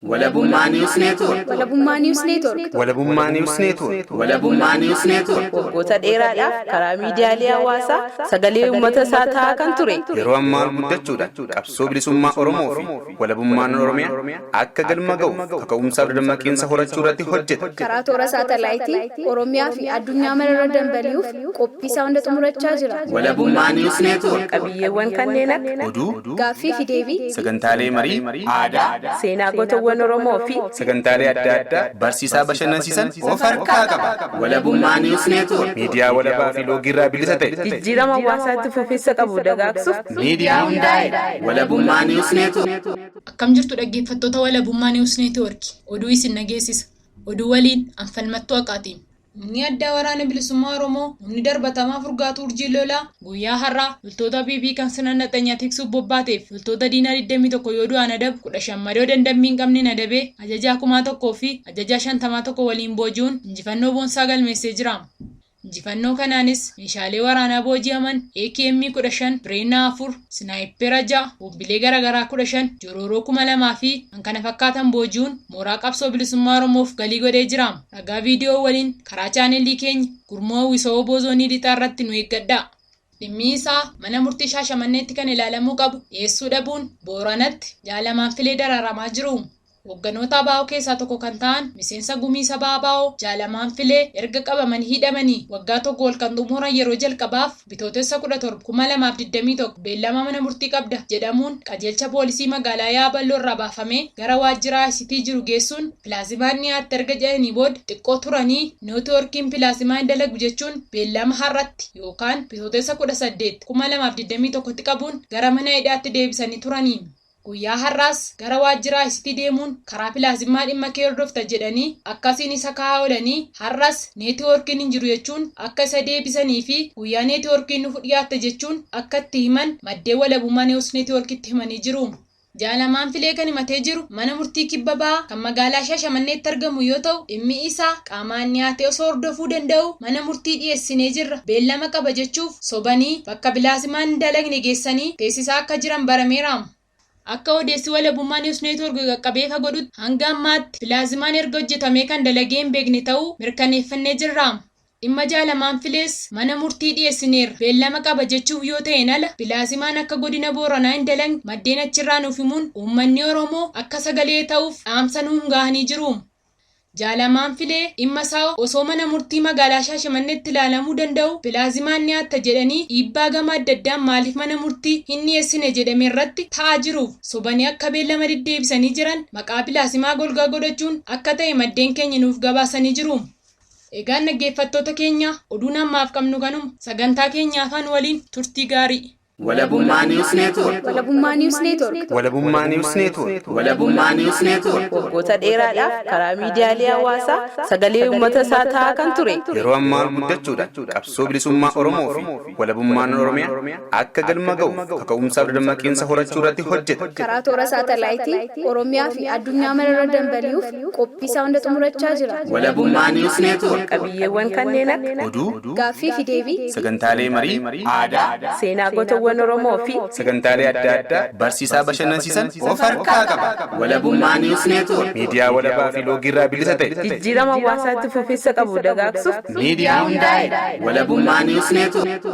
Walabummaa News Network. Walabummaa News Network. Walabummaa News Network. Walabummaa News Network. Waggoota dheeraadhaaf karaa miidiyaalee hawaasaa sagalee uummata isaa ta'aa kan ture. Yeroo ammaa guddachuudhaan qabsoo bilisummaa Oromoo fi walabummaan Oromiyaa akka galma ga'uuf kaka'umsaaf dadammaqiinsa horachuu irratti hojjeta. Karaa toora saatalaayitii Oromiyaa fi addunyaa mararra dambali'uuf qophii isaa hunda xumurachaa jira. Walabummaa News Network. Qabiyyeewwan kanneen akka Oduu, Gaaffii fi deebii, sagantaalee marii, aadaa, seenaa gootawwan Oromoo fi sagantaalee adda addaa barsiisaa bashannansiisan of harkaa qaba. Walabummaa News Network. Miidiyaa walabaa fi loogiirraa bilisa ta'e. Jijjiirama hawaasaatti fufiinsa qabu dagaagsuuf Miidiyaa Hundaa'edha. Walabummaa News Network. Akkam jirtu dhaggeeffattoota Walabummaa News Network. Oduu isin dhageessisa. Oduu waliin anfalmattuu haqaatiin. Humni addaa waraana bilisummaa Oromoo humni darbatamaa furgaatu urjii lolaa guyyaa har'aa loltoota BB kan sirna nafxanyaa tiksuuf bobbaateef loltoota diinaa 21 yoo du'an adabu 15 madoo dandammii hin qabneen adabee ajajaa 1000 fi ajajaa 51 waliin booji'uun injifannoo boonsaa galmeessee jira. Injifannoo kanaanis meeshaalee waraanaa booji'aman AKM 15, Bireenaa 4, Sinaayippeera 6, boombilee garaagaraa 15, Jorooroo 2000 fi kan kana fakkaatan booji'uun mooraa qabsoo bilisummaa Oromoof galii godhee jira. Ragaa viidiyoo waliin karaa chaanelii keenya Gurmuu Hawwisoo Oboo Zoonii Lixaa irratti nu eeggadhaa. Dhimmi isaa mana murtii Shaashamanneetti kan ilaalamuu qabu dhiyeessuu dhabuun Booranatti jaalamaan filee dararamaa jiru. Hoogganoota ABO keessaa tokko kan ta'an miseensa gumii sabaa ABO jaalamaan filee erga qabamanii hidhamanii waggaa tokko ol kan xumuran yeroo jalqabaaf Bitootessa 17, 2021 beellama mana murtii qabda jedhamuun qajeelcha poolisii magaalaa Yaaballoo irraa baafamee gara waajjira ICT jiru geessuun pilaazimaan dhiyaatte erga jedhanii booda xiqqoo turanii neetwoorkiin pilaazimaa hin dalagu jechuun beellama har'atti yookaan Bitootessa 18, 2021tti qabuun gara mana hidhaatti deebisanii turanii. Guyyaa har'aas gara waajjira ICT deemuun karaa pilaazimmaa dhimma kee hordofta jedhanii akkasiin isa kaa'aa oolanii har'as neetwoorkiin hin jiru jechuun akka isa deebisanii fi guyyaa neetwoorkiin nuuf dhiyaatte jechuun akka itti himan maddeen walabummaa News Neetwoorkitti himanii jiru. Jaalamaan filee kan himatee jiru mana murtii kibba ba'aa kan magaalaa Shaashamanneetti argamu yoo ta'u dhimmi isaa qaamaan dhiyaatee osoo hordofuu danda'u mana murtii dhiyeessinee jirra beellama qaba jechuuf sobanii bakka pilaazimaan hin dalagne geessanii teessisaa akka jiran barameera. Akka odeessi walabummaa News Network qaqqabee ifa godhutti hanga ammaatti pilaazimaan erga hojjetamee kan dalagee hin beekne ta'uu mirkaneeffannee jirra. Dhimma jaalamaan filees mana murtii dhiyeessineerra beellama qaba jechuuf yoo ta'een ala pilaazimaan akka godina Booranaa hin dalagne maddeen achirraa nuuf himuun uummanni Oromoo akka sagalee ta'uuf dhaamsa nuun gahanii jiru. Jaalamaan filee dhimma isaa osoo mana murtii magaalaa Shaashamanneetti ilaalamuu danda'u pilaazimaan dhiyaatta jedhanii dhiibbaa gama adda addaan maaliif mana murtii hin dhiyeessine jedhame irratti ta'aa jiruuf sobanii akka beellama deddeebisanii jiran maqaa pilaazimaa golgaa godhachuun akka ta'e maddeen keenya nuuf gabaasanii jiru. Egaan dhaggeeffattoota keenya oduun ammaaf qabnu kanuma sagantaa keenya afaan waliin turtii gaarii. Walabummaa News Network. Walabummaa News Network. Walabummaa News Network. Walabummaa News Network. Waggoota dheeraadhaaf karaa miidiyaalee hawaasaa sagalee uummata isaa ta'aa kan ture. Yeroo ammaa guddachuudhaan qabsoo bilisummaa Oromoo fi walabummaan Oromiyaa akka galma ga'uuf kaka'umsaaf dadammaqiinsa horachuu irratti hojjeta. Karaa toora saatalaayitii Oromiyaa fi addunyaa mararra dambali'uuf qophii isaa hunda xumurachaa jira. Walabummaa News Network. Qabiyyeewwan kanneen akka Oduu, Gaaffii fi deebii, sagantaalee marii, aadaa, seenaa gootawwan Oromoo fi sagantaalee adda addaa barsiisaa bashannansiisan of harkaa qaba. Walabummaa News Network. Miidiyaa walabaa fi loogiirraa bilisa ta'e. Jijjiirama hawaasaatti fufiinsa qabu dagaagsuuf Miidiyaa Hundaa'edha. Walabummaa News Network.